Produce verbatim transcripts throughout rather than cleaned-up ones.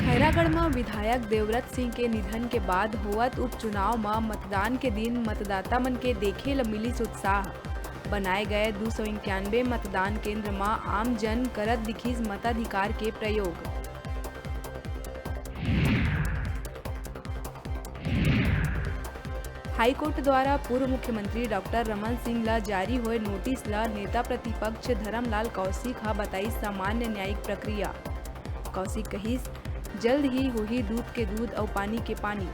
खैरागढ़ म विधायक देवव्रत सिंह के निधन के बाद होवत उपचुनाव म मतदान के दिन मतदाता मन के देखे ल मिलिस उत्साह। बनाए गए दू सौ इक्यानवे मतदान केंद्र म आम जन करत दिखिस मताधिकार के प्रयोग। हाईकोर्ट द्वारा पूर्व मुख्यमंत्री डॉक्टर रमन सिंह ला जारी होए नोटिस ला नेता प्रतिपक्ष धरमलाल कौशिक हा बताइस सामान्य न्यायिक प्रक्रिया। कौशिक कहिस, जल्द ही होही दूध के दूध अउ पानी के पानी।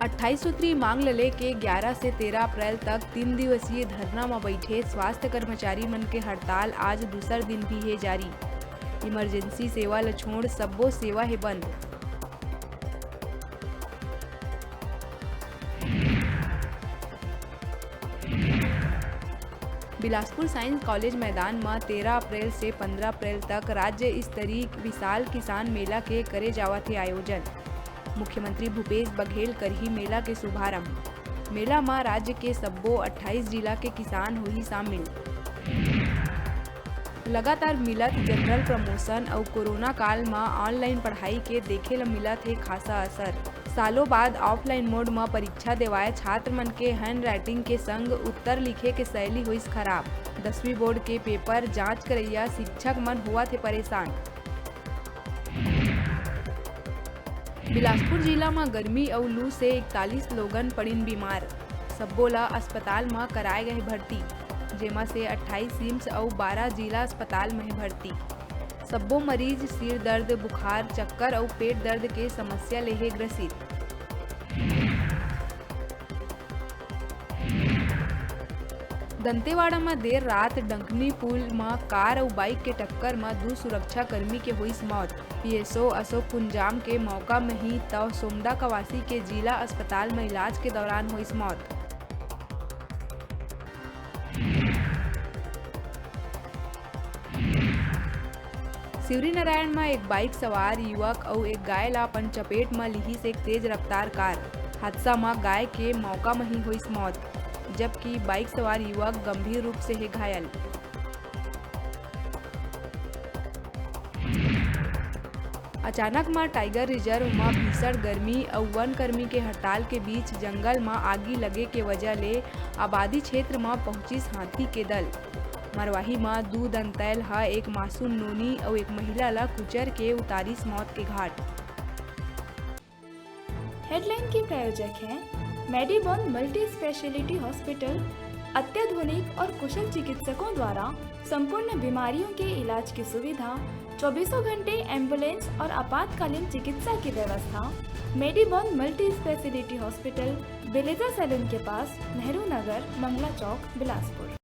अट्ठाईस सूत्री मांग ल लेके ग्यारह से तेरह अप्रैल तक तीन दिवसीय धरना म बइठे स्वास्थ्य कर्मचारी मन के हड़ताल आज दूसर दिन भी हे जारी। इमरजेंसी सेवा ल छोड़ सब्बो सेवा हे बंद। बिलासपुर साइंस कॉलेज मैदान म तेरह अप्रैल से पंद्रह अप्रैल तक राज्य स्तरीय विशाल किसान मेला के करे जावत हे आयोजन। मुख्यमंत्री भूपेश बघेल करही मेला के शुभारंभ। मेला म राज्य के सब्बो अट्ठाईस जिला के किसान होही शामिल। लगातार मिलत जनरल प्रमोशन अउ कोरोना काल म ऑनलाइन पढ़ाई के देखे ल मिलत हे खासा असर। सालों बाद ऑफलाइन मोड म परीक्षा देवाए छात्र मन के हैंडराइटिंग के संग उत्तर लिखे के शैली होइस खराब। दसवीं बोर्ड के पेपर जांच करइया शिक्षक मन होवत हे परेशान। बिलासपुर जिला म गर्मी अउ लू से इकतालीस लोगन पड़िन बीमार। सब्बो ल अस्पताल म कराए गए भर्ती, जेमा से अट्ठाईस सिम्स अउ बारह जिला अस्पताल म हे भर्ती। सब्बो मरीज सिर दर्द, बुखार, चक्कर अउ पेट दर्द के समस्या ले हे ग्रसित। दंतेवाड़ा म देर रात डंकनी पुल म कार अउ बाइक के टक्कर म दू सुरक्षा कर्मी के होइस मौत। पीएसओ अशोक कुंजाम के मौका म ही, तव सोमडा कवासी के जिला अस्पताल म इलाज के दौरान होइस मौत। शिवरीनारायण म एक बाइक सवार युवक अउ एक गाय ला अपन चपेट म लिहिस एक तेज रफ्तार कार। हादसा म गाय के मौका म ही होइस मौत, जबकि बाइक सवार युवक गंभीर रूप से हे घायल। अचानक म टाइगर रिजर्व म भीषण गर्मी अउ वन कर्मी के हड़ताल के बीच जंगल म आगी लगे के वजह ले आबादी क्षेत्र म पहुंचिस हाथी के दल। मरवाही म दू दंतैल ह एक मासूम नोनी अउ एक महिला ल कुचर के उतारिस मौत के घाट। हेडलाइन के प्रायोजक हैं मेडीबॉन मल्टी स्पेशलिटी हॉस्पिटल, अत्याधुनिक और कुशल चिकित्सकों द्वारा संपूर्ण बीमारियों के इलाज की सुविधा, चौबीसों घंटे एम्बुलेंस और आपातकालीन चिकित्सा की व्यवस्था। मेडीबॉन मल्टी स्पेशलिटी हॉस्पिटल, बेलेजा सैलून के पास, नेहरू नगर, मंगला चौक, बिलासपुर।